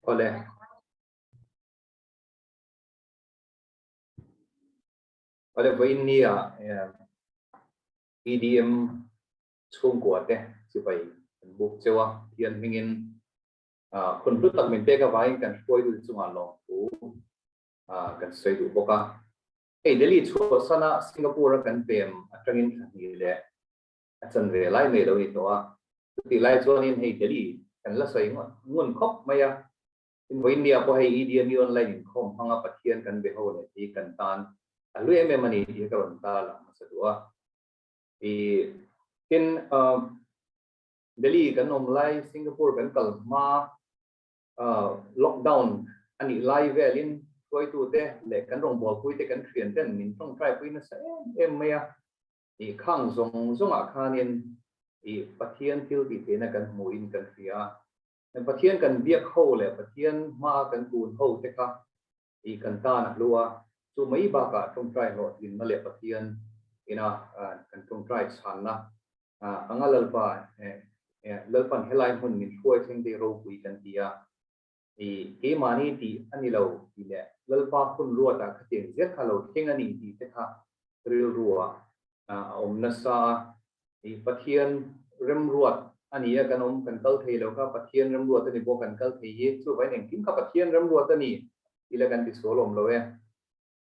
Awle. Awle vawiin ni ah EDM chhungkua te chibai kan buk cheu a, Pathian hmingin hun hlu tak min pek avangin kan hruaitu te chungah lawmthu kan sawi duh bawk a. Hei Delhi chhuahsana Singapore a kan pem atangin thla hnih leh a chanve lai mai lo ni tawh a, chutih lai chuanin hei Delhi kan la sawi ngun khawp mai a, tin vawiin nia pawh hei EDME online inkhawm hmanga Pathian kan be ho leh hi kan tan a hlu em em a ni tih hi ka rawn ta lang hmasa duh a. I tin Delhi kan awm lai Singapore kan kal hma lockdown a nih lai velin hruaitute leh kan rawngbawlpuite kan thian ten min tawngtai pui nasa em em mai a. I khang zawng zawngah khanin i Pathian thil tih theihna kan hmuhin kan hria a. Pathian kan biak ho leh Pathian hmaa kan kun ho te kha i kan tan a hlu a. Chu mai bakah tawngtai hlawhtlinna leh Pathian ina kan tawngtai chhanna anga Lalpa Lalpan helai hmun min hruai thleng te ropui kan ti a. I keimahni tih a ni lo tih leh Lalpa hun ruatah khatiang zet kha lo thleng a ni tih te kha rilruah a awm nasa a. I Pathian remruat a ni a, kan awm kan kal thei lo kha Pathian remruat a ni bawk kan kal thei hi chuvangin engkim kha Pathian remruat a ni tih la kan tisual awm lo e.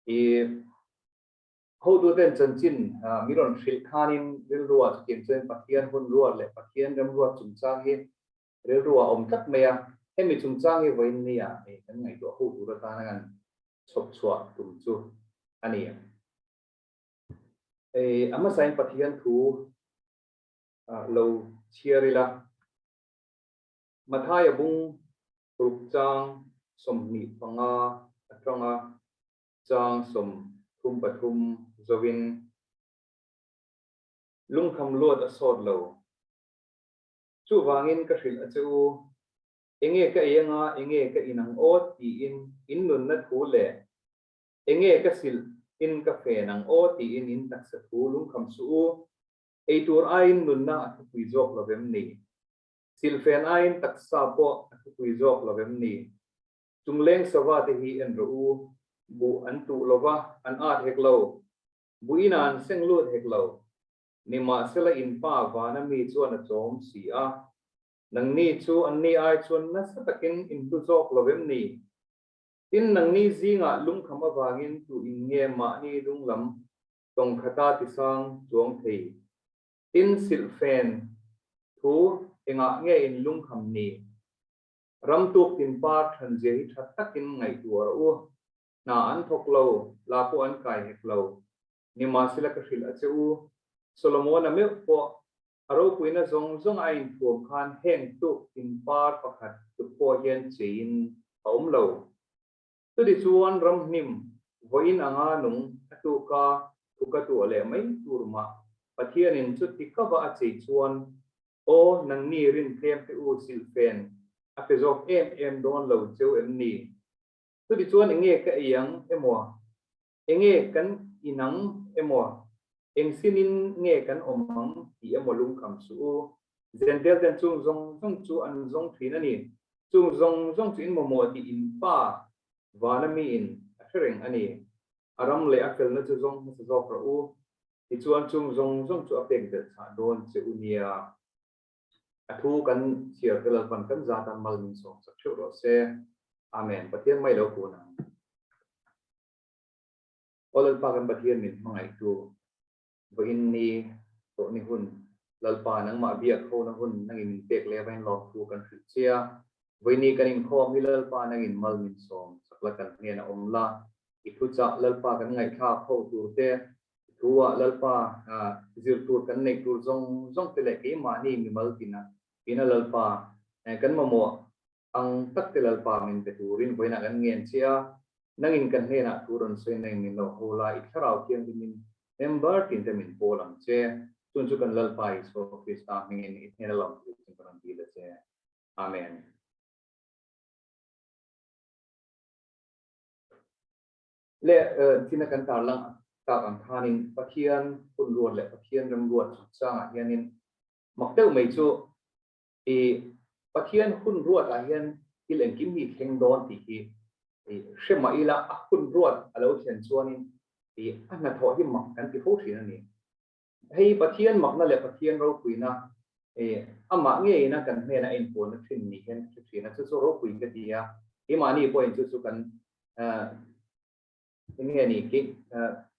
I hotuten chanchin mi rawn hrilh khanin rilruah chutiang chuan Pathian hun ruat leh Pathian remruat chungchang hi Rilru a awm tlat mai a, hemi chungchang hi vawiin nia hei kan ngaihtuah ho tur atana kan chhawp chhuah tum chu a ni. Hei a hmasain Pathian thu lo chhiar ila, Mathaia bung ruk chang 25 atanga chang 33 zovin lungkham luat a sawt lo. Chuvangin ka hrilh a che u, enge ka ei anga enge ka in ang aw tiin in nunna thu leh enge ka silh in ka fen ang aw tiin in taksa thu lungkham suh u. Ei tur aiin nunna a thupui zawk lo vem ni? Silhfen aiin taksa pawh a thupui zawk lo vem ni? Chungleng sava te hi en rawh u, buh an tuh lo va, an at hek lo, buh inah an seng lut hek lo. Nimahsela in pa vana mi chuan a chawm si a, nangni chu anni ai chuan nasa takin in hlu zawk lo em ni? Tin, nangni zingah lungkham avangin tu in nge mahni lunglam tawngkhata tisang chuang thei? Tin, silhfen thu engah nge in lungkham ni? Ram tuk tin par thanzia hi tha takin ngaihtuah rawh u. Hna an thawk lo, la pawh an kai hek lo. Nimahsela ka hrilh a che u, Solomona meuh pawh a ropuina zawng zawng a inthuam khan heng tuk in par pakhat tuk pawh hian cheiin a awm lo. Chutichuan ramhnim vawiin anga nung a tuka thuka tuah leh mai tur mah Pathianin chuti kava a chei chuan aw nangni rintlem te u silhfen a pe zawk em em dawn lo cheu em ni? Chutichuan enge ka ei ang emaw? Enge kan inang emaw, eng sinin nge kan awm ang tih emaw lungkham suh u. Zentel ten chung zawng zawng chu an zawng thin a ni. Chung zawng zawng chu in mamawh tih in pa vana miin a hre reng a ni. A ram leh a felna chu zawng hmasa zawk rawh u. Tichuan chung zawng zawng chu a pek belh chhah dawn che u nia. A thu kan chhiar te Lalpan kan zat a mal min sawm sak theuh rawh se. Amen. Pathian mai lo kun ang. Aw Lalpa kan Pathian min hmangaihtu, vawiin ni tawh ni hun, Lalpa nangmah biak hona hun nangin min pek leh avain lawmthu kan hrilh che a, vawiin ni kan inkhawm hi Lalpa nangin mal min sawm sak la kan hnenah awm la, i thuchah Lalpa kan ngaihthlak ho tur te, i thu-ah Lalpa zir tur kan neih tur zawng zawng te leh keimahni mimal tina tina Lalpa kan mamawh Ang tak te Lalpa min pe turin vawiinah kan ngen che a, nangin kan hnenah thu rawn sawi nangin min lo ho la, i thlarau thianghlimin member tinte min pawl ang che. Chun chu kan Lalpa Isua Krista hmingin i hnena lam tur chin ka rawn dil a che. Amen. Le thina kan tarlang tak ang khanin Pathian hun ruat leh Pathian remruat chungchangah hianin mak deuh mai chu I Pathian hun ruatah hian thil engkim hi thleng dawn tih hi hre mah ila a hun ruat a lo thlen chuanin a hnathawh hi mak kan ti fo thin a ni. Hei Pathian makna leh Pathian ropuina amah ngeina kan hnena a inpuanna thin ni hian ka hre thin a, chu chu ropui ka ti a, keimahni pawhin chu chu kan eng nge ni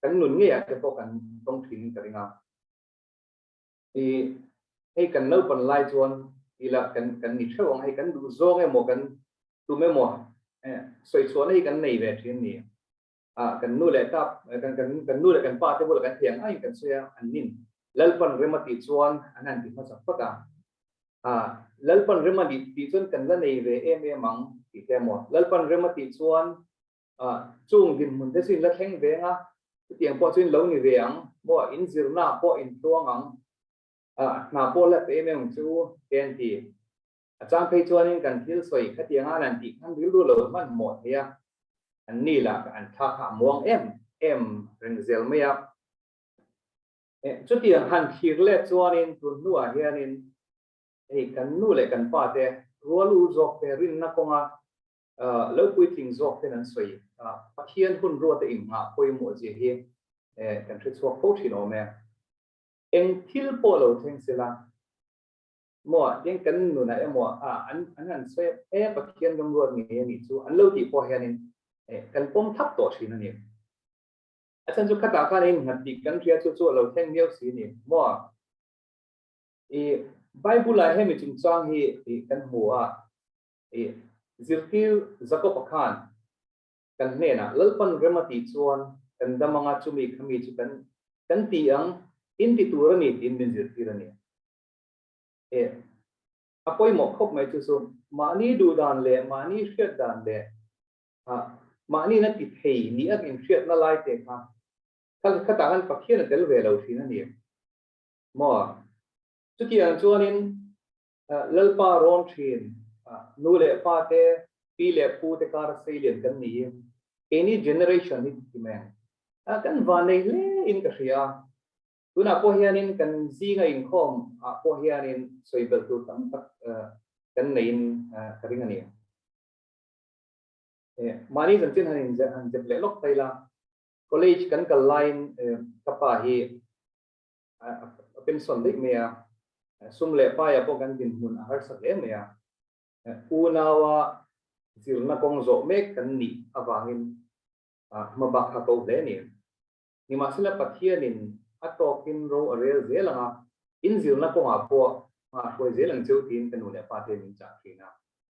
kan nun ngeiah te pawh kan tawng thinin ka ring a. I hei kan naupan lai chuan ila kan kan ni theuh ang hei kan duh zawng emaw kan tum emaw sawi chhuahna hi kan nei ve thin ni. Ah kan nu leh tap kan kan kan nu leh kan pa te bulah kan thei ang aiin kan sawi a an nin Lalpan rem a tih chuan an han ti hmasa phawt a. Ah Lalpan rem a tih chuan kan la nei ve em em ang tih te emaw Lalpan rem a tih chuan Chung dinhmun te chu in la thleng veng a, chutiang pawh chu in lo ni ve ang maw, in zirna pawh in tluang ang, hna pawh la pe em em ang chu te an ti. A chang phei chuanin kan thil sawi khatiang a an tih khan rilru lo hmanhmawh thei a, an ni lah an thla kha a muang em em reng zel mai a. Chutiang han thlir let chuanin tun hnuah hianin hei kan nu leh kan pa te rual u zawk te rinna kawnga Lo puitling zawk ten an sawi a, Pathian hun ruata inngah pawimawh zia hi kan hre chhuak fo thin awm e. Eng thil pawh lo thleng se la, maw tiang kan nunah emaw an an han sawi a, e Pathian ramruat ngei a nih chu an lo tih pawh hianin kan pawm thap tawh thin a ni. A chhan chu khatah khan a innghat tih kan hria chu chu a lo thleng miau si a ni maw. I Bible-ah hemi chungchang hi kan hmu a. I zirtir Jakob-a khan kan hnenah Lalpan rem a tih chuan kan dam anga chumi khami chu kan kan ti ang, in ti tur a ni tiin min zirtir a ni. E a pawimawh khawp mai chu chu mahni duh dan leh mahni hriat dan leh mahni na ti thei ni a inhriatna lai te kha khatah khan Pathian a tel ve lo thin a ni maw? Chutiang chuanin Lalpa rawn thin, nu leh pa te, pi leh pu te kara seilian kan ni i, keini generation hi ti meng. Kan vannei hle in ka hria. Tunah pawh hianin kan zinga inkhawm ah pawh hianin sawi belh tur tam tak kan neiin ka ring a ni. Mahni chanchin han in han zep leh lawk ta ila, college kan kal laiin ka pa hi a pension daih mai a, sum leh paia pawh kan dinhmun a harsa hle mai a, unaua zirna kawng zawh mek kan nih avangin hma bak kha ko hle a ni. Nimahsela Pathianin a tawkin ro a rel zel ang a, in zirna kawngah pawh hma a hruai zel ang cheu tiin ka nu leh pa te min chah thin a,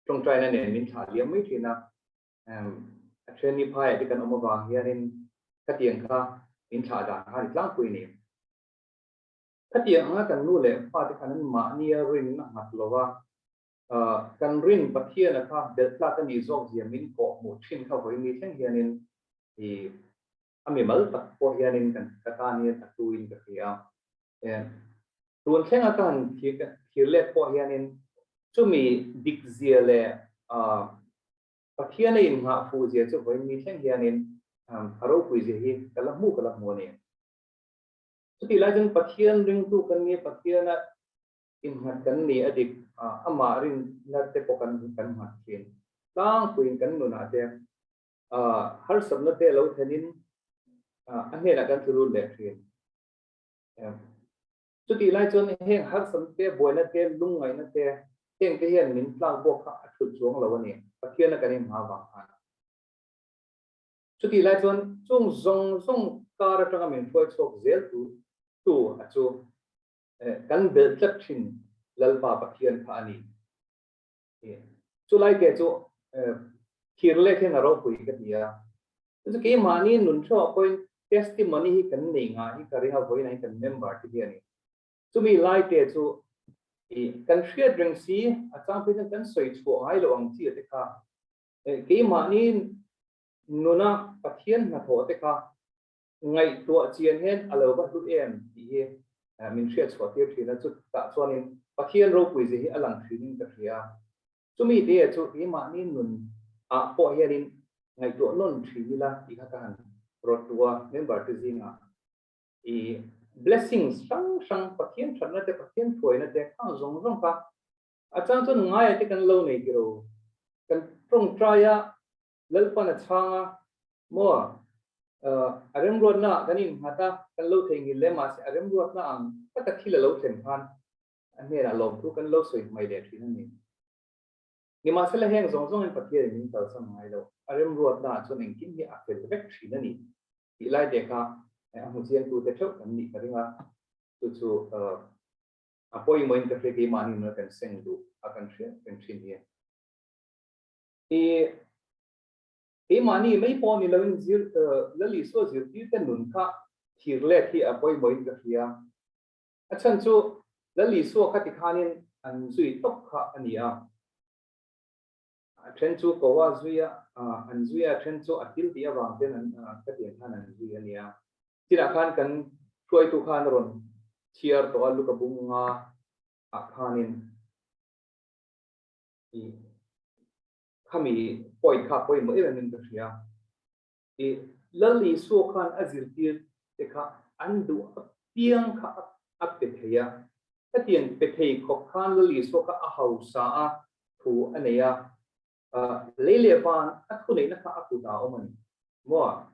tawngtaina nen min thlah liam mai thin a, a thianni phaiah te kan awm avang hianin khatiang kha min thlah dan kha a ni tlangpui a ni. Khatiang anga kan nu leh pa te khan an mahnia rin a nghat lo va, kan rin Pathiana kha belh tlak a nih zawk zia min kawh hmuh thin kha vawiin thleng hianin i a mimal tak pawh hianin kan ka tan hian a tuin ka hria. Tun thlenga ka han thir let pawh hianin chumi dik zia leh Pathian a innghah fuh zia chu vawiin mi thleng hianin a ropui zia hi ka la hmu ka la hmu a ni. Chutih lai chuan Pathian ringtu kan ni a, Pathiana innghat kan ni a dik, amah rinna te pawh kan kan nghat thin. Tlangpuiin kan nunah te harsatna te lo thlenin a hnenah kan tlu lut leh thin. Chutih lai chuan heng harsatna te, buaina te, lungngaihna te, heng te hian min tlak bawk kha a thut chuang lo a ni, Pathiana kan inhma vang khan. Chutih lai chuan chung zawng zawng kar atanga min hruai chhuak zel tu tu a chu kan belh tlat thin Lalpa Pathian kha a ni. Chulai te chu thir lek hian a ropui ka ti a. Chu keimahni nun theuhah pawhin testimony hi kan nei ngah hi ka ring a, vawiin ah hian kan member te hi a ni. Chumi lai te chu kan hriat reng si, a chang phei chuan kan sawi chhuah ngai lo ang chi te kha. Keimahni nuna Pathian hnathawh te kha ngaihtuah chian hian a lo va hlu em tih hi min hriat chhuah tir thin a, chutah chuanin Pathian ropui zia hi a lang thinin ka hria. Chumi te chu keimahni nun ah pawh hianin ngaihtuah nawn thin ila tih kha ka han rawt duh a, member te zingah i blessings hrang hrang Pathian thatna te Pathian thuaina te khang zawng zawng kha a chang chuan ngaia te kan lo nei tiro kan tawngtai a, Lalpan a chhang a, maw a remruatna ah kan innghat a, kan lo theihnghilh leh mahse a remruatna ang taka thil a lo thlen khan a hnenah lawmthu kan lo sawi hmai leh thin a ni. Nimahsela heng zawng zawngin Pathianin min kalsan ngai lo, a remruatna ah chuan engkim hi a fel vek thin a ni tih lai te kha a hmu chiangtute theuh kan nih ka ring a, chu chu a pawimawhin ka hria keimahni nuna kan seng duh a kan hriat reng thin hi. I keimahni mai pawh ni loin zir Lal Isua zirtirte nun kha thir let hi a pawimawhin ka hria. A chhan chu Lal Isua kha tikhanin an zui tawp kha a ni a. A then chu ko a zui a, an zui a, a then chu a thil tih avang ten an khatiang khan an zui a ni a. Tinah khan kan hruaitu khan a rawn chhiar tawh a, Luka bunga ah khanin i khami point kha pawimawh em em in ka hria. I Lal Isua khan a zirtir te kha an duh apiang kha a pe thei a. Hetiang pe thei khawp khan Lal Isua kha a hausa a, thu a nei a. Lei leh van a thuneihna kha a kutah a awm a ni. Maw?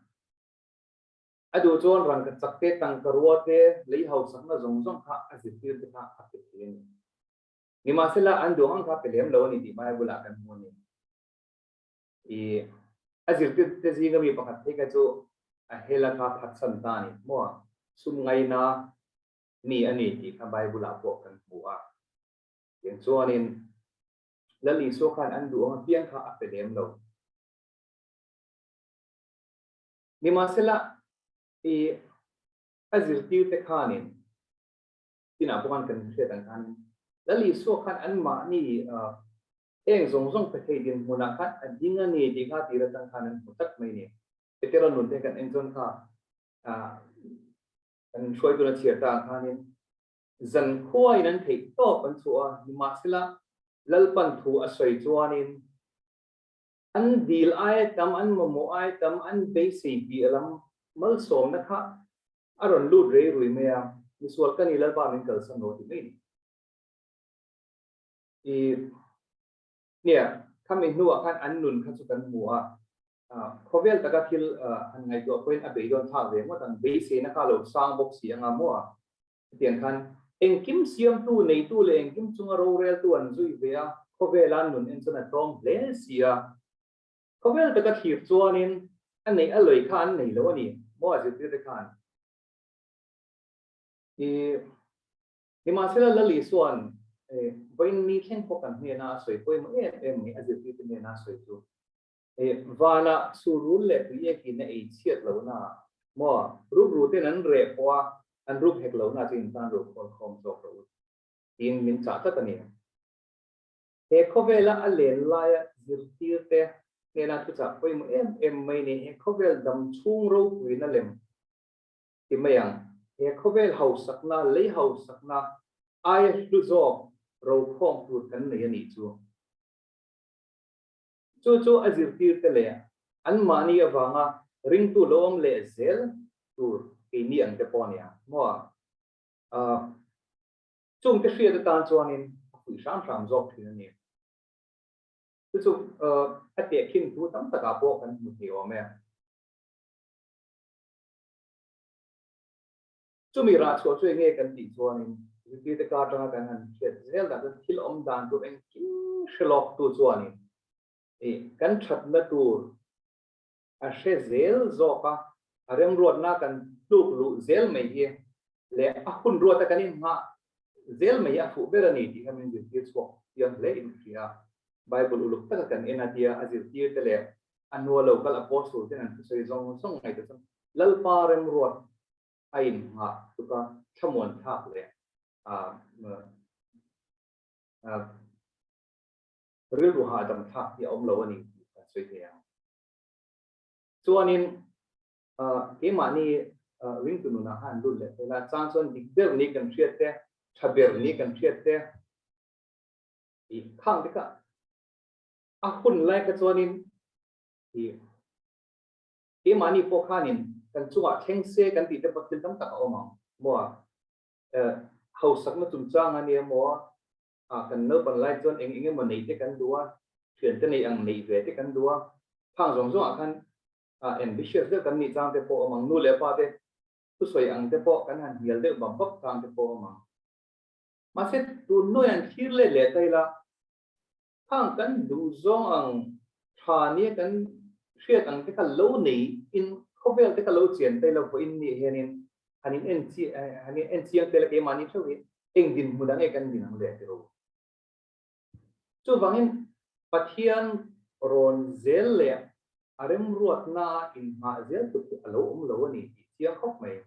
A duh chuan rangka chak te, tangka rua te, lei hausakna zawng zawng kha a zirtir te kha a pe thei a ni. Nimahsela an duh ang kha pe lem lo a ni tih Bible ah kan hmu a ni. I a zirtir te zinga mi pakhat phei kha chu a hela kha phatsan ta a ni maw? Sum ngaina mi a ni tih kha Bible ah pawh kan hmu a. Tiang chuanin Lal Isua khan an duh ang apiang kha a pe lem lo. Nimahsela i a zirtir te khanin Tinah pawh khan kan hriat ang khan Lal Isua khan anmahni heng zawng zawng pe thei dinhmunah khan a ding a ni tih kha tir atang khan an hmu tlat mai a ni. Petera nun te kan en chuan kha kan hruaituna chhiar ta ang khanin zan khuain an theih tawp an chhuah a, nimahsela Lalpan thu a sawi chuanin an dil aia tam, an mamawh aia tam, an beisei piah lam malsawmna kha A rawn lut rei rui mai a, misual ka ni Lalpa min kalsan rawh ti mai ni. I nia, khami hnuah khan an nun kha chu kan hmu a, khawvel taka thil han ngaihtuah pawhin a beidawn thlak ve ngawt ang, beiseina kha a lo sang bawk si anga maw? Hetiang khan engkim siamtu, neitu leh engkim chunga roreltu an zui ve a, khawvela an nun en chuan a tlawm hle si a. Khawvel taka thlir chuanin a neih a lawi kha an nei lo a ni maw a zirtirte khan. I Nimahsela Lal Isua'n vawiin mi thleng pawh kan hnena a sawi pawimawh em em mai a zirtirte hnena a sawi chu vanah surul leh tuiekin a ei chhiat lohna maw rukru ten an reh pawh a an ruk hek lohna chu intan ro khawl khawm zawk rawh u tiin min chah tlat a ni. He khawvela a len laia zirtirte hnena thuchah pawimawh em em mai ni. He khawvel dam chhung ropuina lem ti mai ang. He khawvel hausakna, lei hausakna aia hlu zawk rokhawm tur kan nei a nih chu. Chu chu a zirtirte leh anmahni avanga ringtu lo awm leh zel tur keini ang te pawh a nia maw? Chungte hriat atan chuanin a fuih hram hram zawk thin a ni. Chu chu a tehkhin thu tam takah pawh kan hmu thei awm e. Chumi rah chhuah chu enge kan tih chuanin zirtirte kar atanga kan han hriat zel dan chuan thil awm dan tur engkim hre lawk tu chuanin kan thatna tur a hre zel zawk a, a remruatna kan tluk luh zel mai hi leh a hun ruata kan inhmah zel mai hi a fuh ber a ni tih kha min zirtir chhuak thiam hle in ka hria. Bible uluk taka kan en a tia a zirtir te leh a hnua lo kal apostle ten an thusawi zawng zawng ngaihtuah chuan Lalpa remruat a inhmah tluk a thlamuan thlak leh rilru hahdam thlak hi a awm lo a ni tih kan sawi thei ang. Chuanin keimahni ringtu nunah khan lut leh thei la, chang chuan dik ber ni kan hriat te, tha ber ni kan hriat te, i khang te kha a hun lai kha chuanin i keimahni pawh khanin kan chungah thleng se kan tih te pawh thil tam tak a awm ang maw? Hausakna chungchang a nia maw? Kan naupan lai chuan eng eng emaw nei te kan duh a. Thiante nei ang neih ve te kan duh a, khang zawng zawngah khan ambitious deuh kan nih chang te pawh a awm ang, nu leh pa te thusawi ang te pawh kan han hnial deuh bap bap chang te pawh a awm ang. Mahse tun hnuai an thlir let leh ta ila, khang kan duh zawng ang tha nia kan hriat ang te kha lo nei in khawvel te kha lo chian ta ila vawiin nih hianin han in en han in en chiang tel a keimahni theuh hi eng dinhmun ang nge kan din ang leh tiro. Chuvangin Pathian rawn zel leh a remruatna inhmah zel tuk chu a lo awm lo a ni tih chiang khawp mai.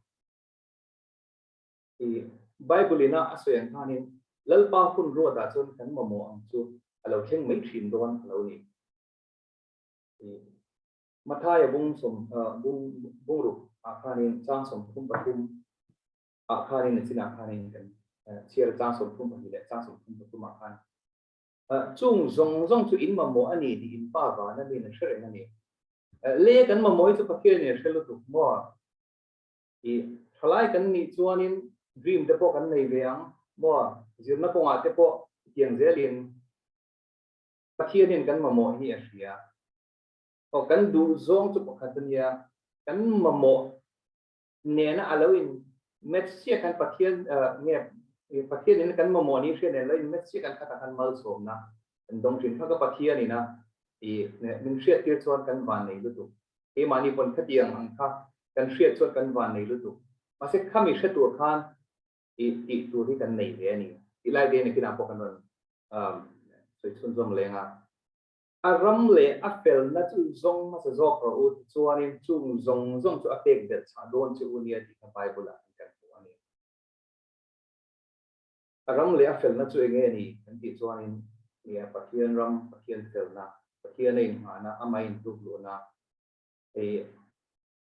I Bible ina a sawi ang khanin Lalpa hun ruatah chuan kan mamawh ang chu a lo thleng mai thin dawn a lo ni. I Mathaia bung sawm bung bungruk ah khanin chang 33 ah khanin a chinah khanin kan chhiar chang 32 leh chang 33 ah khan chung zawng zawng chu in mamawh a ni tih in pa van a nin a hre reng a ni. Le kan mamawh hi chu Pathian in a hre lutuk maw? I thalai kan nih chuanin dream te pawh kan nei ve ang maw? Zirna kawngah te pawh tiang zelin Pathianin kan mamawh hi a hria. Aw kan duh zawng chu pakhat a nia, kan mamawh nena a lo in match chiah khan Pathian nge Pathian in kan mamawh ni hria nen lo in match chiah kan khatah khan malsawmna kan dawng thin. Kha ka Pathian ina i min hriat tir chuan kan van nei lutuk. Keimahni pawn khatiang ang kha kan hriat chuan kan van nei lutuk. Mahse khami hre tur khan i tih tur hi kan nei ve a ni. Tih lai te nakinah pawh kan rawn sawi chhunzawm leng a. A ram leh a felna chu zawng hmasa zawk rawh u, tichuanin chung zawng zawng chu a pek belh chhah dawn che u nia tih kha Bible-ah kan kan hmu a ni. A ram leh a felna chu eng nge ni kan tih chuanin nia Pathian ram, Pathian felna, Pathian a inngahna, amah intlukluhna, hei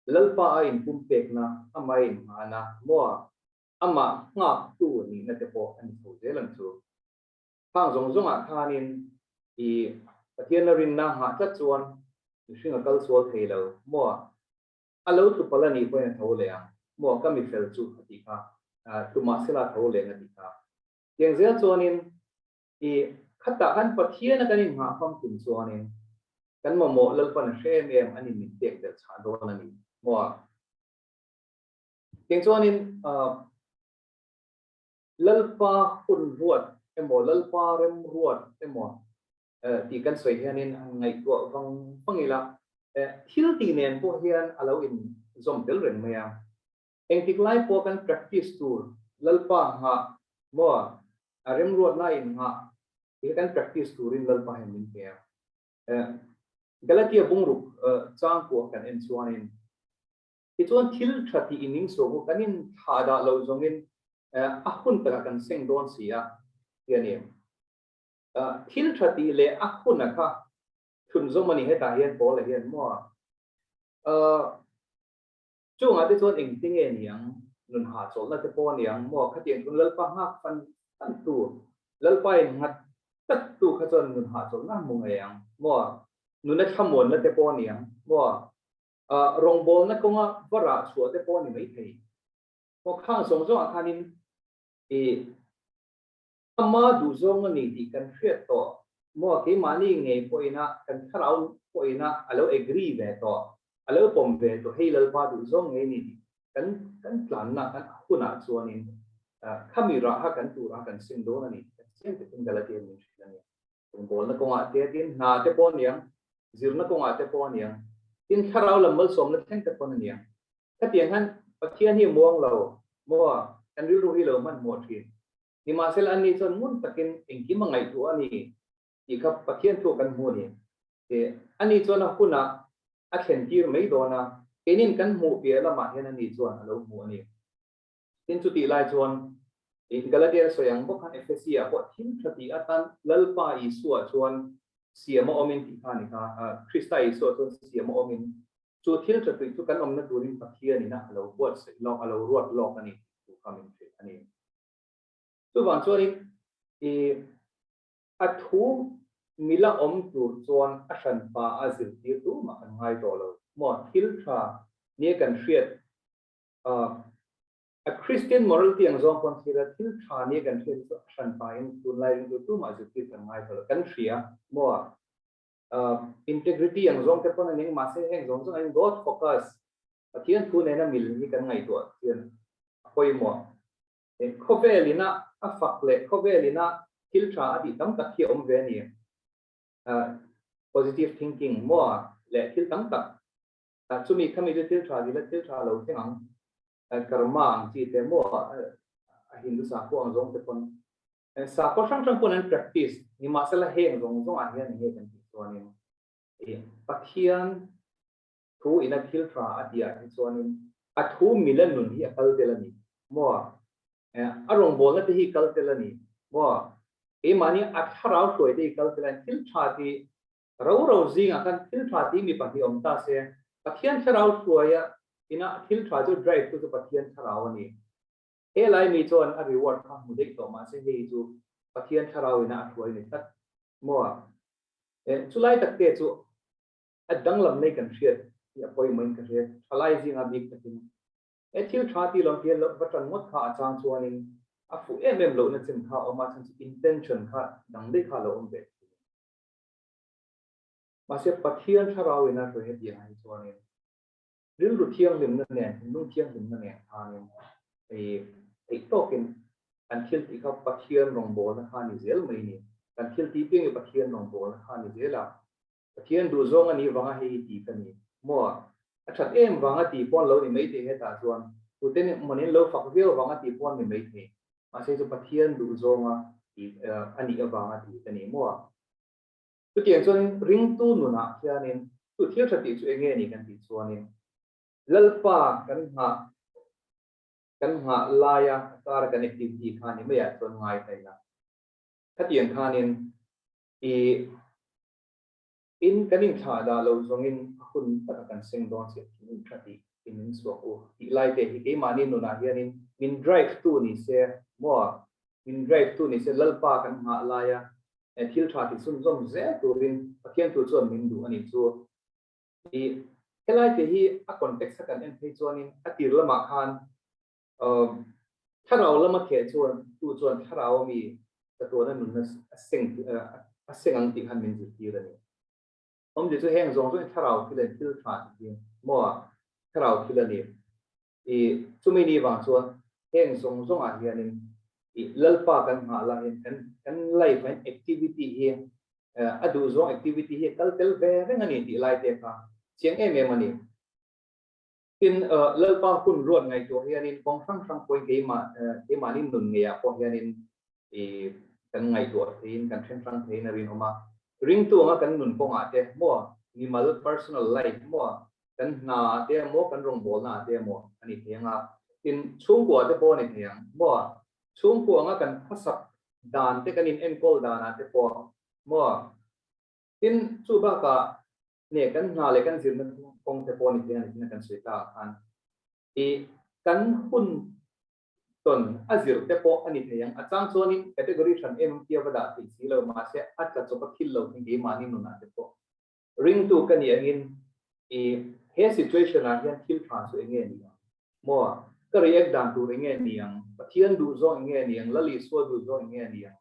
Lalpa a inpumpekna, amah inngahna, maw amah nghaktu nihna te pawh a ni chho zel ang chu. Khang zawng zawngah khanin i Pathianna rinna nghah tlat chuan mihring a kal sual thei lo maw? A lo tlu palh a nih pawhin a tho leh ang maw? Ka mi fel chu a tih kha, tlu mahsela a tho leh ang a tih kha. Tiang zel chuanin i khatah khan Pathiana kan inngah famkim chuanin kan mamawh Lalpan a hre em em a ni min pek belh chhah dawn a ni maw? Tiang chuanin Lalpa hun ruat emaw Lalpa rem ruat emaw tih kan sawi hianin han ngaihtuah vang vang ila, thil tih nen pawh hian a lo inzawm tel reng mai a. Engtik lai pawh kan practice tur Lalpa nghah maw a remruatna innghah tih hi kan practice turin Lalpa hian min pe a. Galatia bungruk changkua kan en chuanin Tichuan thil tha tih in insuak u, kan inthlah dah lo zawngin a hun takah kan seng dawn si a, ti a ni. Thil tha tih leh a huna kha thlunzawm a ni hetah hian Paula hian maw chungah te chuan engti nge ni ang, nun hahchawlhna te pawh a ni ang maw, khatiang chuan Lalpa nghak fan fan tu, Lalpa in nghat tlat tu kha chuan nun hahchawlhna a hmu ngei ang maw, nuna thlamuanna te pawh a ni ang maw, Rawngbawlna kawnga va rah chhuah te pawh a ni maithei. Maw khang zawng zawngah khanin i ama duhzawng a ni tih kan hriat tawh maw keimahni ngei pawhina kan thlarau pawhina a lo agree ve tawh, a lo pawm ve tawh hei Lalpa duhzawng ngei ni tih kan kan tlanna kan hunah chuanin khami raha kan tura kan sim dawn a ni tih kan chiang takin Galatian min hrilh a ni. Rawngbawlna kawngah te tin hna te pawh a niang, zirna kawngah te pawh a niang, tin thlarau lam malsawmna thleng te pawn a niang. Khatiang hian Pathian hi muang lo maw kan rilru hi lo hmanhmawh thin. Nimahsela anni chuan ngun takin engkim a ngaihtuah a ni tih kha Pathian thu kan hmu a ni. Ani chuan a hunah a thlen tir mai dawn a, keinin kan hmuh piah lamah hian ani chuan a lo hmu a ni. Tin chutih lai chuan Galatia sawi ang bawk khan Ephesia pawh thil tha tih atan Lalpa Isua chuan siam a awmin tih kha a ni kha. Krista Isua chuan siam a awmin chu thil tha tih chu kan awmna turin Pathianin a lo buatsaih lawk, a lo ruat lawk a ni tih thu kha min hrilh a ni. Chuvang chuanin i a thu mila awm tur chuan a hranpa a zirtir tumah kan ngai tawh lo maw? Thil tha nia kan hriat A Christian morality ang zawng pawn thil a thil tha nia kan hriat chu a hran pahin tunlai ringtu tumah zirtir kan ngai tawh lo. Kan hria maw? Integrity ang zawng te pawn a ning mahse heng zawng zawng ain God focus Pathian thu nena mil hi kan ngaihtuah hian a pawimawh. Khawvel ina a fak leh khawvel ina thil tha a tih tam tak hi a awm ve a ni. Positive thinking maw leh thil tam tak chumi khami chu thil tha dila thil tha lo thleng ang karma ang chi te maw a Hindu sakhua ang zawng te pawn Sakhaw hrang hrang pawn an practice nimahsela heng zawng zawng ah hian enge kan tih chuanin ih Pathian thu ina thil tha a tih ah hi chuanin a thu mila nun hi a kal tel a ni maw a rawngbawlna te hi kal tel a ni maw keimahni a thlarau hruai te hi kal tel a ni thil tha tih ro ro zingah khan thil tha tih mi pahnih awm ta se Pathian thlarau hruaia ina thil tha chu drive tu chu Pathian thlarau a ni. He lai mi chuan a reward kha hmu daih tawh mahse hei chu Pathian thlarau ina a hruai ni tlat maw? Eh, chulai tak te chu a danglam nei kan hriat hi a pawimawhin ka hria, thalai zinga bik takin. He thil tha ti lawm tia va tan ngawt kha a chang chuanin a fuh em em lohna chin kha a awm a, chhan chu intention kha dang daih kha a lo awm ve thin. Mahse Pathian thlarau ina hruai hetiang ah hi chuanin Rilru thianghlimna nen, thinlung thianghlimna nen khanin hei theih tawkin kan thil tih kha Pathian rawngbawlna kha a ni zel mai ni. Kan thil tih piang hi Pathian rawngbawlna kha a ni zel a. Pathian duhzawng a nih vanga hei hi tih ka ni. Maw? A that em vanga tih pawn lo ni mai thei hetah chuan tute manin lo fak viau vanga tih pawn ni mai thei. Mahse chu Pathian duhzawnga tih a nih avanga tih ka ni maw? Chutiang chuanin ringtu nunah hianin chu thil tha tih chu eng nge ni kan tih chuanin Lalpa kan nghah kan nghah laia a kara kan activity kha ni maiah chuan ngai ta ila. Khatiang khanin i in kan inthlah dah lo zawngin a hun taka kan seng dawn chiah thil tha tih in min chhuak u tih lai te hi keimahni nunah hianin min drive tu ni se maw min drive tu ni se Lalpa kan nghah laia thil tha ti chhunzawm zel turin Pathian thu chuan min duh a nih chu. I helai te hi a context a kan en phei chuanin a tir lamah khan thlarau lama kheh chuan tu chuan thlarau ami chatuana nunna a seng a seng ang tih khan min zirtir a ni. Awmzia chu heng zawng zawngin thlarau thil a ni, thil tha tih hi maw thlarau thil a ni. I chumi ni vang chuan heng zawng zawngah hianin i Lalpa kan nghah lah hian kan kan life ah hian activity hi a duh zawng activity hi a kal tel ve reng a ni tih lai te kha chiang em em a ni. Tin, Lalpa hun ruat ngaihtuah hianin kawng hrang hrang pawhin keimah keimahni nun ngeiah pawh hianin i kan ngaihtuah theiin kan then hrang theiin a rinawm a. Ringtu anga kan nun kawngah te maw mimal personal life maw kan hna ah te emaw kan rawngbawlna ah te emaw a ni thei ang a, tin chhungkua te pawh a ni thei ang maw chhungkua anga kan khawsak dan te kan in enkawl dan ah te pawh maw tin chu bakah nge kan hna leh kan zirna kawng te pawh a ni thei ang tiin kan sawi ta ang khan i kan hun tawn a zir te pawh a ni thei ang a chang chuanin category hran em em tia va dah theih si lo mahse a tla chawp a thil lo thing keimahni nunah te pawh Ringtu ka nih angin i he situation ah hian thil tha chu enge ni ang? Maw? Ka react dan tur enge ni ang? Pathian duh zawng enge ni ang? Lal Isua duh zawng enge ni ang?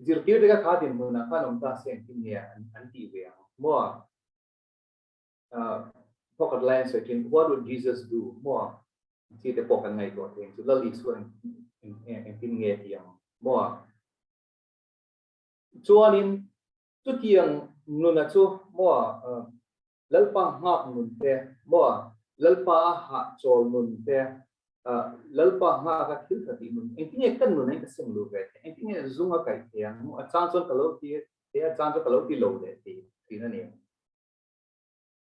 Zirtir te ka kha dinhmun ah khan awm ta se engtin nge an tih ve ang? Maw? Thawkhat lai an sawi thin, What would Jesus do? Maw? Chi te pawh kan ngaihtuah thei ang chu Lal Isua engtin nge ti ang? Maw? Chuanin Chutiang nuna chu maw Lalpa nghak nun te, maw Lalpa a hahchawl nun te, Lalpa nghak a thil tha tih nun, engtin nge ka nun ah hian ka sem luh ve theih, engtin nge zung a kaih thei ang, a chang chuan ka lo ti thei a, a chang chuan ka lo ti lo leh thei thin a ni.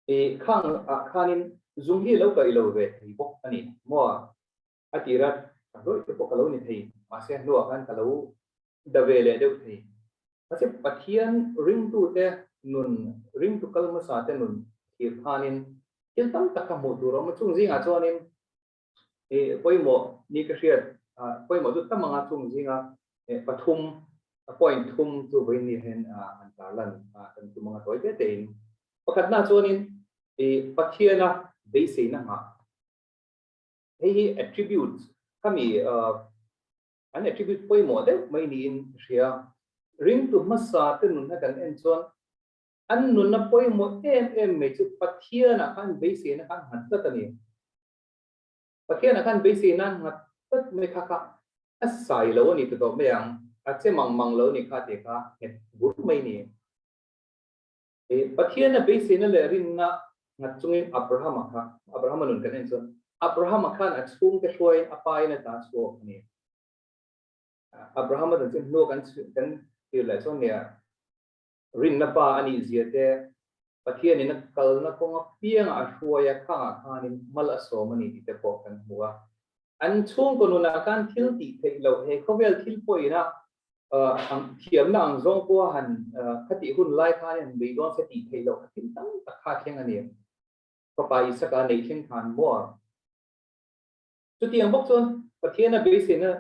I khang ah khanin zung hi lo kaih lo ve thei bawk a ni maw? A tira ka hlawih te pawh ka lo ni thei, mahse hnuah khan ka lo da ve leh deuh thei. Mahse Pathian ringtute nun, ringtu kal hmasa te nun thlir khanin thil tam tak kha hmuh tur a awm a, chung zingah chuanin ih pawimawh ni ka hriat, pawimawh chu tam anga chung zinga pathum, point thum chu vawiin ni hian an tarlan kan tum anga tawi te tein. Pakhatna chuanin ih Pathiana beiseina nghah. Hei hi attributes khami an attribute pawimawh deuh mai niin ka hria. Ringtu hmasa te nunna kan en chuan An nunna pawimawh em em mai chu Pathianah khan beiseina khan nghat tlat a ni. Pathianah khan beiseina nghat tlat mai kha kha a sai lo a ni ta tawh mai ang, a che mang mang lo a ni kha tih kha nghet bur mai a ni. Pathiana beiseina leh rinna nghat chungin Abrahama kha, Abrahama nun kan en chuan Abrahama khan a chhungte hruaiin a pain a ta chhuak a ni. Abrahama chanchin hnu kan kan tir leh chuan nia rinna pa a nih zia te, Pathianin a kalna kawng apiangah a hruai a, khangah khanin mal a sawm a ni tih te pawh kan hmu a. An chhungkaw nunah khan thil tih theih loh he khawvel thil pawhin a thiamna ang zawng pawha han khatih hun lai khanin han beidawn se tih theih loh kha thil tam tak kha a thleng a ni. Fapa Isaka neih thleng khan maw? Chutiang bawk chuan Pathiana beiseina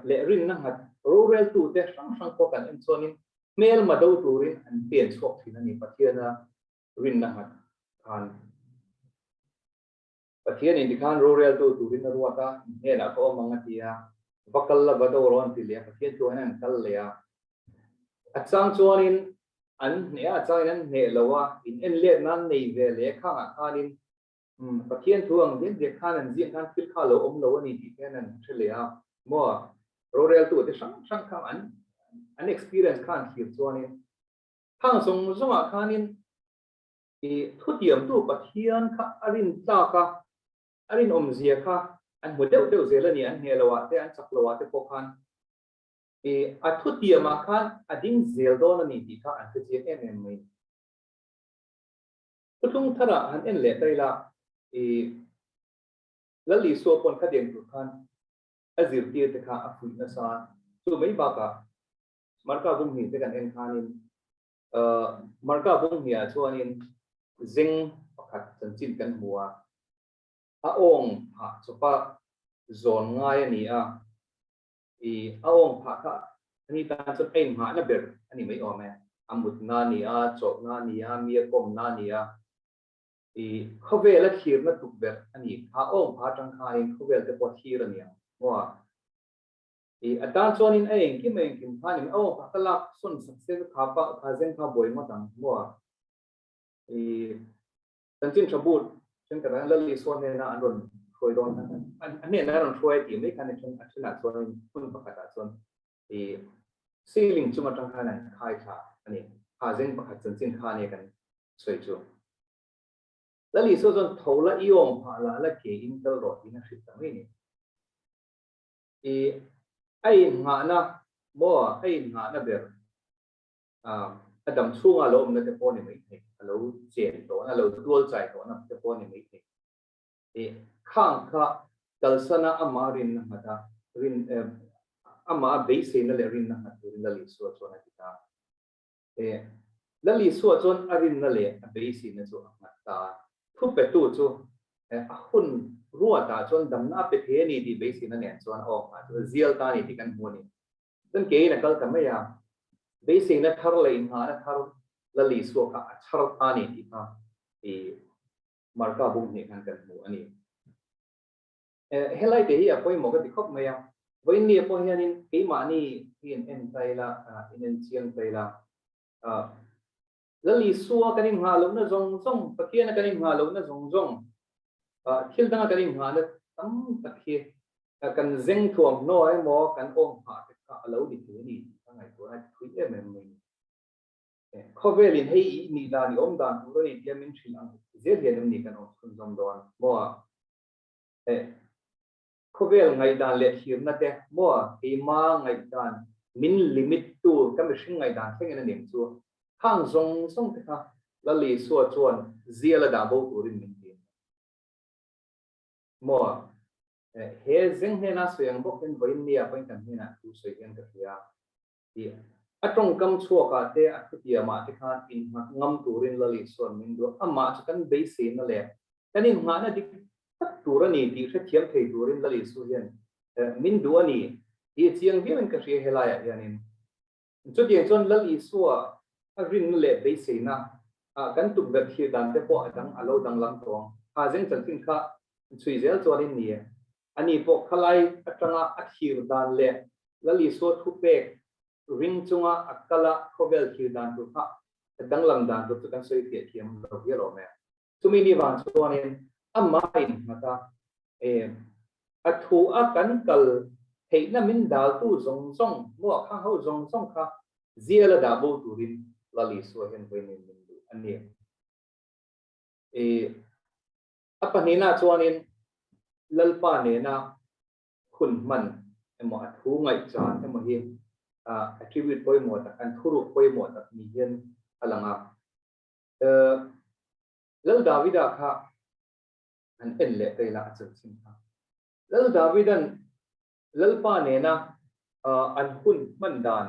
leh rinna nghat roreltute hrang hrang pawh kan en chuanin hmelma do turin an pen chhuak thin a ni Pathiana rinna nghat khan. Pathianin tikhan roreltu turin a ruat a, hnenah ka awm ang a ti a, va kal la va do rawh an ti leh a, Pathian chuan an kal leh a. A chang chuanin an hneh a, a changin an hneh lo a, in en let nan nei ve leh khangah khanin Pathian thu ang diak diak khan an ziak khan thil kha lo awm lo a ni tih hian an hre leh a, maw roreltu te hrang hrang kha an an experience kha an thlir chuanin khang zawng zawngah khanin i thutiamtu Pathian kha a rin tlak a, a rinawmzia kha an hmu deuh deuh zel a ni, an hneh loah te an chak loah te pawh khan i a thutiamah khan a ding zel dawn a ni tih kha an hre chiang em em mai. Thuthlung tharah han en leh ta ila, i Lal Isua pawn kha deng tur khan a zirtir te kha a fuih nasa. Chu mai bakah Marka Bunghnih te kan en khanin, Marka Bunghnih ah chuanin zeng pakhat chanchin kan hmu a, a awng phah chawpa zawn ngai a ni a, I a awng phah kha ani tan chuan a inngahna ber a ni mai awm e. A mutna a ni a, chawlhna a ni a, mi a kawmna a ni a. I khawvel a thlirna tuk ber a ni. Kha awng phah atang khanin khawvel te pawh a thlir a ni ang maw a. I a tan chuanin a engkim a engkim khanin a awng phah kha lak sawn sak se ka kha pah kha zeng kha buai ngawt ang maw a. I Chanchin tha but thenkhat ah Lal Isua hnena an rawn hruai dawn a hnena an rawn hruai tih mai khan a then a thenah chuan hmun pakhatah chuan i ceiling chung atang khan an khai thla a ni. Kha zeng pakhat chanchin kha ania kan sawi chu. Lal Isua chuan tho la i awm phah la la ke in kal rawh tiin a hrilh ta mai a ni. I a innghahna maw a innghahna ber a dam chhunga lo awmna te pawh a ni mai thei, a lo chen tawhna, a lo tual chai tawhna te pawh a ni mai thei. I khang kha kalsana amah rinna nghat a, rin amah a beiseina leh rinna nghat turin Lal Isua chuan a ti ta. E Lal Isua chuan a rinna leh a beiseina chu a nghat ta a, thupetu chu a hun ruatah chuan damna a pe thei a ni tih beiseina nen chuan a awk nghah chu a zial ta a ni tih kan hmu a ni. Chuan keiin a kal ta mai a, beiseina thar leh inngahna thar Lal Isua kha a chhar ta a ni tih kha i Marka bung hnih khan kan hmu a ni. Helai te hi a pawimawh ka ti khawp mai a, vawiin pawh hianin keimahni hi in en ta ila, in en chiang ta ila, Lal Isua kan inngah lohna zawng zawng, Pathiana kan inngah lohna zawng zawng, thil danga kan inngahna tam tak hi kan zeng thuamhnaw emaw kan awm nghah te kha a lo ni thei a ni tih ka ngaihtuahna a ti thui em em mai a ni. Khawvelin hei i nih dan, i awm dan tur a ni tia min hrilh ang zel hian em ni kan awm chhunzawm dawn maw? Khawvel ngaihdan leh thlirna te maw keima ngaihdan min limit tu ka mihring ngaihdan thlengin a ning chu khang zawng zawng te kha Lal Isua chuan zial a dah bo turin min ti a ni maw? He zeng hnena sawi ang bawk hian vawiin nia pawhin kan hnenah thu sawi hian ka hria tih a tawngkam chhuakah te a thutiamah te khan innghat ngam turin Lal Isua'n min duh. Amah chu kan beiseina leh kan innghahna dik tak tur a ni tih hrethiam thei turin Lal Isua hian min duh a ni tih chiang viauin ka hria helaiah hianin. Chutiang chuan Lal Isua a rinna leh beiseina kan tukverh thlir dan te pawh a dang a lo danglam tawh ang. Kha zeng chanchin kha chhui zel chuanin ni e. Ani pawh khalai atanga a thlir dan leh Lal Isua thupek ring chunga a kala khawvel thlir dan tur kha. Danglam dan tur chu kan sawi fiah thiam lo hial awm e. Chumi ni vang chuanin amah innghat a, a thu a kan kal theihna min daltu zawng zawng, muah khang ho zawng zawng kha zial a dah bo turin Lal Isua hian vawiin min duh a ni. A pahnihna chuanin Lalpa nena hun hman emaw a thu ngaihchan emaw hi attribute pawimawh tak, an thuruk pawimawh tak ni hian a lang a. Lal Davida kha an en leh ta ila a chanchin kha. Lal Davidan Lalpa nena an hun hman dan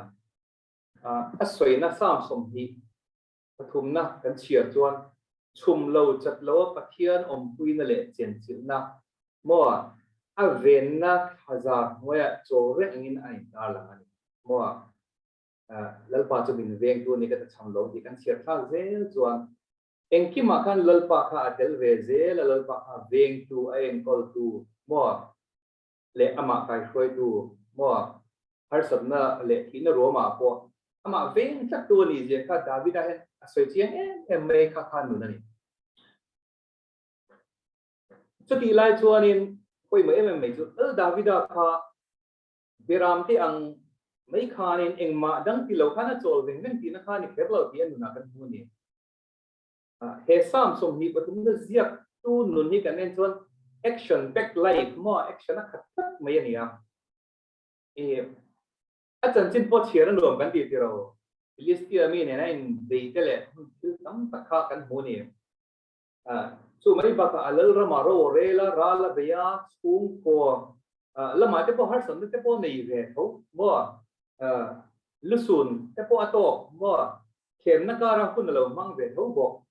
a sawina Psalm 20 pathumna kan chhiar chuan chhum lo chat lo a Pathian awmpuina leh chenchilhna maw a venna thlazar hnuaiah chawl reng angin a intar lang a ni maw. Lalpa chu min vengtu a ni ka ta cham lo tih kan chhiar thlak zel chuan engkimah khan Lalpa kha a tel ve zel a, Lalpa kha vengtu, a enkawltu maw leh amah kaihruaitu maw harsatna leh thihna ruamah pawh amah veng tlattu a nih zia kha Davida hian a sawi chiang em em mai kha khan nun a ni. Chutih lai chuanin pawimawh em em mai chu Lal Davida kha Beramte ang mai khanin engmah dang ti lo khan a chawl veng veng tihna kha a ni kher lo tih a nunah kan hmu a ni. He Psalm 23 na ziaktu nun hi kan en chuan action packed life maw action a khat tlat mai a ni a. A chanchin pawh chhiar a nuam kan tih tiro. Philistia mi nena inbei te leh hun thil tam tak kha kan hmu a ni. Chu mai bakah a lalrama ro a rel a, ral a bei a, chhungkaw lamah te pawh harsatna te pawh nei ve tho maw, lusun te pawh a tawk maw, thlemna kara hun a lo hmang ve tho bawk.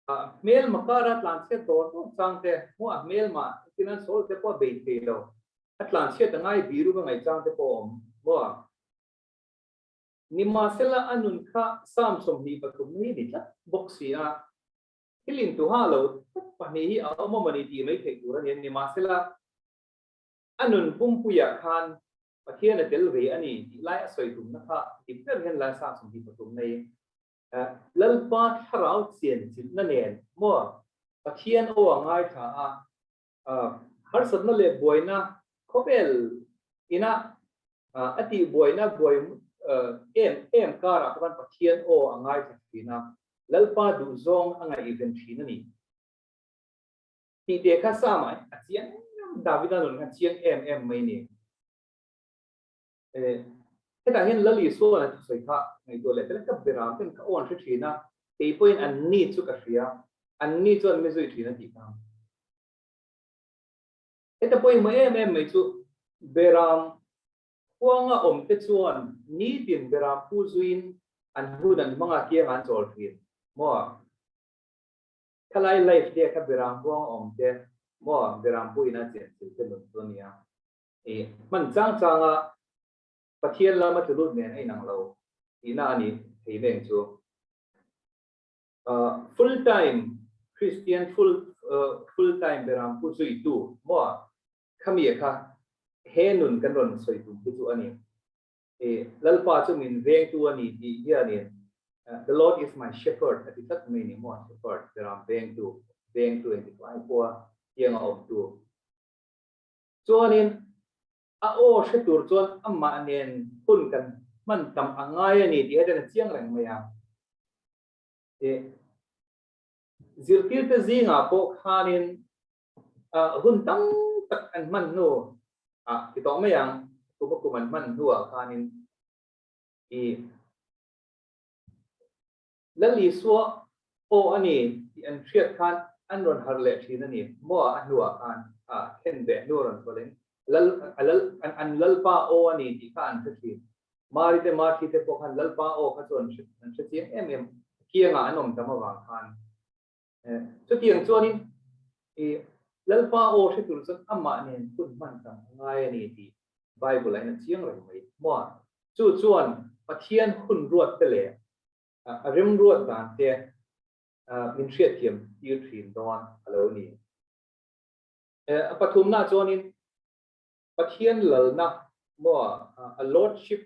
Hmelma kara tlanchhiat dawr dawr chang te maw, a hmelma tin an sawl te pawh a bei thei lo, a tlanchhiat a ngai biru ka ngaih chang te pawh a awm maw. Nimahsela a nun kha Psalm 23 na hi ni tlat bawk si a, thil intuha lo tak pahnih hi a awm a mawni tih mai theih tur a ni a, nimahsela a nun pumpuiah khan Pathian a tel ve a ni tih lai a sawi tumna kha dik ber hian lai Psalm 23 na hi Lalpa thlarau chianchilhna nen maw Pathian aw a ngaithla a, harsatna leh buaina khawvel ina a tih buaina buai em em karah pawh khan Pathian aw a ngaithla thin a, Lalpa duhzawng a ngaihven thin a ni. Tih te kha Psalm-ah a chiang em, Davida nun kha chiang em em mai a ni. Hetah hian Lal Isua'n a thusawi kha ngaihtuah leh tel ka beram ten ka aw an hre thin a, kei pawhin an ni chu ka hria, an ni chuan mi zui thin a tih kha. Heta pawimawh em em mai chu beram khuanga awm te chuan nitin beram pu zuiin an hun an hmang a, kiang an chawl thin maw? Khalai life te kha beram huanga awm te maw beram pu in a chenchilh te nun chu a nia. I hman chang changa Pathian lama tlu lut nen a inang lo tihna a ni thei veng chu. Full time Christian full full time beram pu zuitu maw khami kha he nun kan rawn sawi tum hi chu a ni. I Lalpa chu min vengtu a ni tih hianin The Lord is my shepherd a ti tlat mai ni maw shepherd beram vengtu vengtu engti tlai pawha tianga awmtu. Chuanin a aw hre tur chuan amah nen hun kan hman tam a ngai a ni tih hetiang a chiang reng mai a. Zirtirte zingah pawh khanin hun tam tak an hman hnu ah ti tawh mai ang, kum a kum an hman hnuah khanin i Lal Isua aw a ni tih an hriat khan an rawn harh leh thin a ni maw a hnuah khan a khen beh hnu a rawn thawlh in Lal a Lal an an Lalpa aw a ni tih kha an hre thin. Mari te Marthi te pawh khan Lalpa aw kha chu an hre an hre chiang em em kiangah an awm tam avang khan chutiang chuanin i Lalpa aw hre tur chuan amah nen hun hman tam a ngai a ni tih Bible ah hian a chiang reng mai maw. Chu chuan Pathian hun ruat te leh a remruat dan te min hriatthiam tir thin dawn a lo ni. A pathumna chuanin Pathian lalna maw a lordship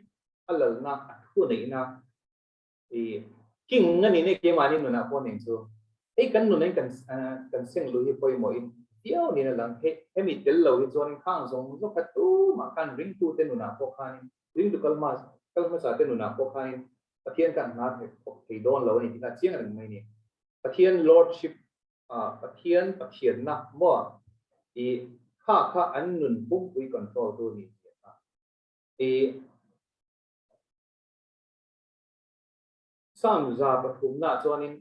a lalna a thu neihna i. King a ni nei keimahni nunah pawh nen chu hei kan nun in kan kan seng luh hi pawimawh in viau niin a lang. Hei hemi tel lo hi chuanin khang zawng zawng kha tumah khan ringtute nunah pawh khanin ringtu kal hma kal hmasa te nunah pawh khanin Pathian khan hna thawk thei dawn lo a ni tih kha a chiang reng mai a ni. Pathian Lordship Pathian Pathianna maw i kha kha an nun pumpui control tu a ni tih a i Psalm 103 ah chuanin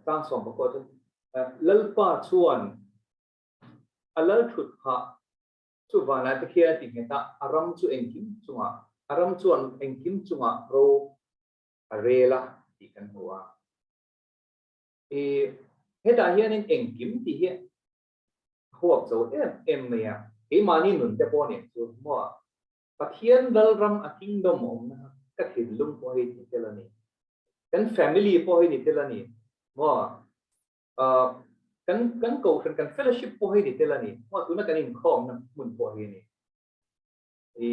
tlang 14 chuan Lalpa chuan a lal thut phah chu vanlai te khian a ti nghet a, a ram chu engkim chungah a ram chuan engkim chungah ro a rel a tih kan hmu a. I hetah hianin engkim tih hi a huap zo em em mai a, keimahni nun te pawh nen chu maw Pathian Lalram a kingdom awmna kha ka thinlung pawh hei ni tel a ni. Kan family pawh hei ni tel a ni. Maw? Kan kan kohhran, kan fellowship pawh hei ni tel a ni. Maw? Tuna kan inkhawmna hmun pawh hi a ni. I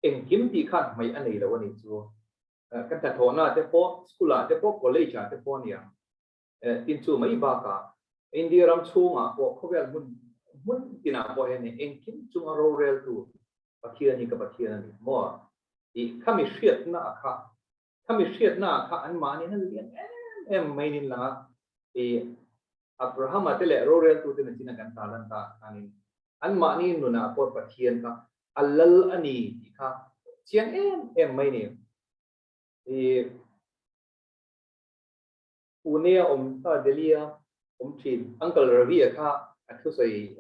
engkim tih khan hmaih a nei lo a ni chu. Kan hnathawhna te pawh, school ah te pawh, college ah te pawh a ni ang. Tin chu mai bakah India ram chhungah pawh khawvel hmun hmun tinah pawh hian engkim chunga roreltu Pathian hi ka Pathian a ni maw tih khami hriatna a kha khami hriatna a kha anmahni na lian em em mai nin lang a i Abrahama te leh roreltu te nachina kan tarlan ta khanin anmahni nunah pawh Pathian kha a lal a ni tih kha chiang em em mai ni i Pune a awm ta Delhi a awm thin. Uncle Ravi a kha a thusawi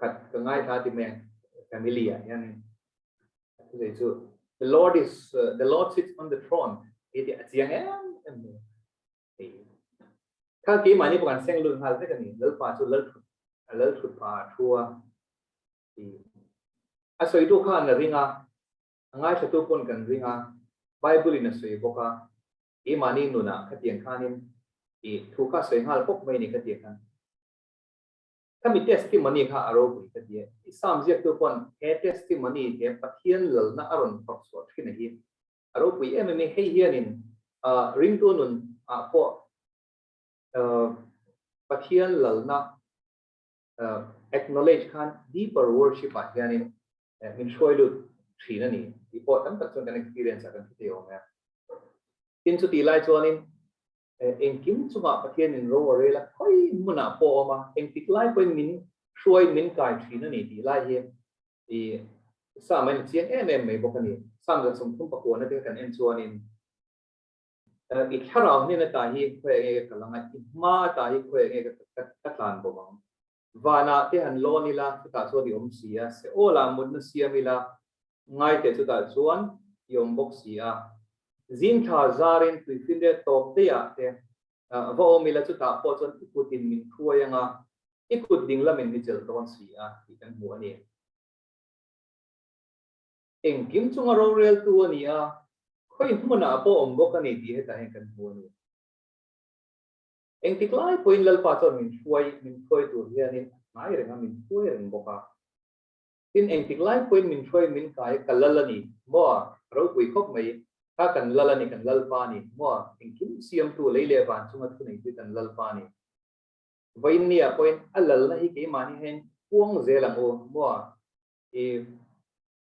khat ka ngaithla ti mai ang family ah hian a thusawi chu the Lord is the Lord sits on the throne tih hi a chiang em em mai. Kha keimahni pawh kan seng lut nghal vek a ni. Lalpa chu lal thut a lal thut phah a thu a a sawitu khan a ring a A ngaithlatu pawn kan ring a, Bible in a sawi bawk a, keimahni nunah khatiang khanin i thu kha sawi nghal pawp mai ni khatiang khan. Khami testimony kha a ropui ka ti e. I Psalm ziaktu pawn he testimony he Pathian lalna a rawn phawrh chhuah thin a hi a ropui em em i, hei hianin ringtu nun ah pawh Pathian lalna acknowledge khan deeper worship ah hianin min hruai lut thin a ni tih pawh tam tak chuan kan experience ah kan hre thei awm e. Tin chutih lai chuanin engkim chungah Pathianin ro a rel a, khawi hmunah pawh a awm a, engtik lai pawhin min hruai min kai thin a ni tih lai hi i Psalm a inchiang em em mai bawk a ni. Psalm 39 te kha kan en chuanin I thlarau hnen ata hi khawi enge ka kal ang a, i hma ata hi khawi enge ka tlan bawk ang. Vanah te han lawn ila, chutah chuan i awm si a, Seolah mutna siam ila, ngaite chutah chuan i awm bawk si a. Zingthla zarin tuifinriat tawp daihah te va awm ila, chutah pawh chuan i kutin min hruai ang a, i kut dinglamin mi chelh dawn si a, tih kan hmu a ni. Engkim chunga roreltu a ni a, khawi hmunah pawh awm bawk a ni tih hetah hian kan hmu a ni. Engtik lai pawhin Lalpa chuan min hruai, min hruai tur hianin a hnai reng a, min hruai reng bawk a. Tin, engtik lai pawhin min hruai, min kai, ka lal a ni, maw? A ropui khawp mai, kha kan lal a ni, kan Lalpa a ni, maw? Engkim siamtu lei leh van chunga thuneitu hi kan Lalpa a ni. Vawiinniah pawhin a lalna hi keimahni hian puang zel ang u, maw? I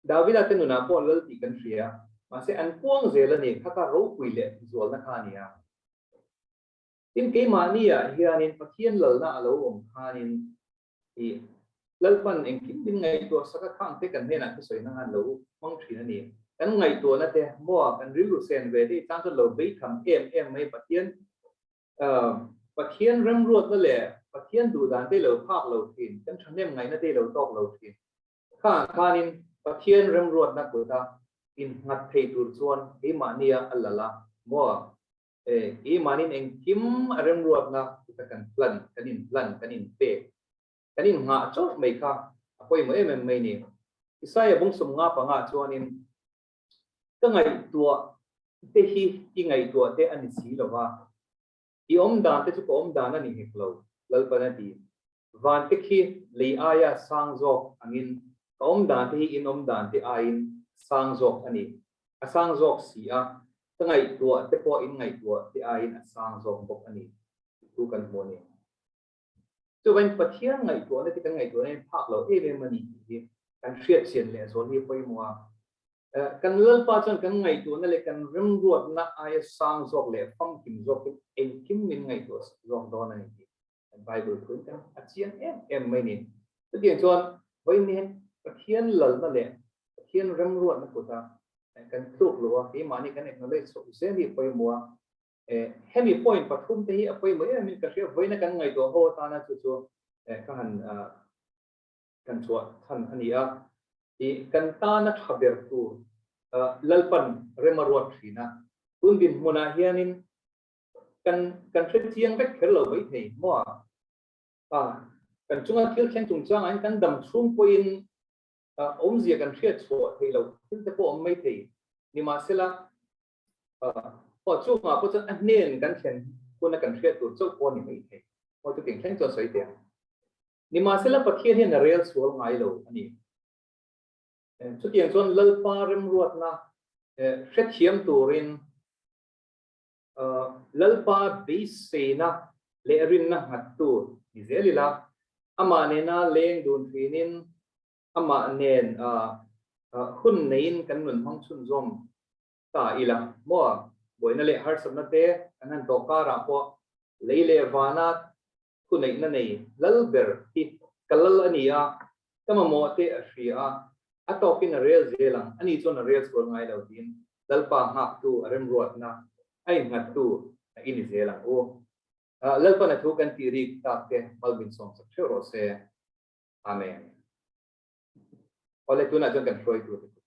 Davida te nunah pawh lal tih kan hria, mahse an puang zel a ni, kha kha ropui leh zualna kha a ni a. Tin, keimahniah hianin Pathian lalna a lo awm khanin i Lalpan engkim min ngaihtuah sak a, khang te kan hnenah thusawi na khan lo hmang thin a ni. Kan ngaihtuahna te, maw, kan rilru sen ve te i tan chuan lo beitham em em mai Pathian Pathian remruatna leh Pathian duhdan te lo phak lo thin, kan thahnem ngaihna te lo tawk lo thin. Khangah khanin Pathian remruatna kuta innghat thei tur chuan keimahnia a lal a, maw? E, keimahnin engkim a remruatna kuta kan plan, kan inplan, kan inpek, kan innghah chauh mai kha a pawimawh em em mai ni. Isaia bung 55 chuanin Ka ngaihtuah te hi i ngaihtuah te a ni si lo va, i awm dan te chu ka awm dan a ni hek lo, Lalpan a ti. Van te khi lei aia sang zawk angin ka awm dan te hi in awm dan te aiin sang zawk a ni. a sang zawk si a, ka ngaihtuah te pawh in ngaihtuah te aiin a sang zawk bawk a ni tih thu kan hmu a ni. Chuvangin Pathian ngaihtuahna te kan ngaihtuahna in phak lo em em a ni tih hi kan hriat chian leh zual hi a pawimawh a. Kan Lalpa chuan kan ngaihtuahna leh kan remruatna aia sang zawk leh famkim zawkin engkim min ngaihtuah zawk dawn a ni tih kan Bible thuin kan a chiang em em mai ni. Chutiang chuan vawiin ni hian Pathian lalna leh Pathian remruatna kuta kan tluk lo a, keimahni kan acknowledge chhoh zel hi a pawimawh a. Hemi point pathum te hi a pawimawh em em in ka hria, vawiina kan ngaihtuah ho atana chu chu ka han kan chhuah chhan a ni a. Kan tana tha ber tur Lalpan rem a ruat thin a, tun dinhmunah hianin Kan kan hre chiang vek kher lo mai thei maw a? A, kan chunga thil thleng chungchangah hian kan dam chhung pawhin awmzia kan hriat chhuah theih loh thil te pawh a awm mai thei. Nimahsela, aw chungah pawh chuan a hnen kan thlen huna kan hriat tur chauh pawh a ni mai thei. Aw chutiang thleng chuan sawi teh ang. Nimahsela Pathian hian a rel sual ngai lo a ni. Chutiang chuan Lalpa remruatna hrethiam turin Lalpa beiseina leh rinna nghattu ni zel ila, amah nena leng dun thinin, amah nen hun neiin kan nun hmang chhunzawm ta ila maw? Buaina leh harsatna te kan han tawh karah pawh lei leh vana thuneihna nei lal ber hi ka lal a ni a, ka mamawh te a hria a, a tawkin a rel zel ang, ani chuan a rel sual ngai lo tiin Lalpa nghaktu a remruatna a innghattu a i ni zel ang u. Lalpan a thu kan tih rik tak te malmin sawm sak theuh rawh se. Amen. Awle tunah chuan kan hruaitu te.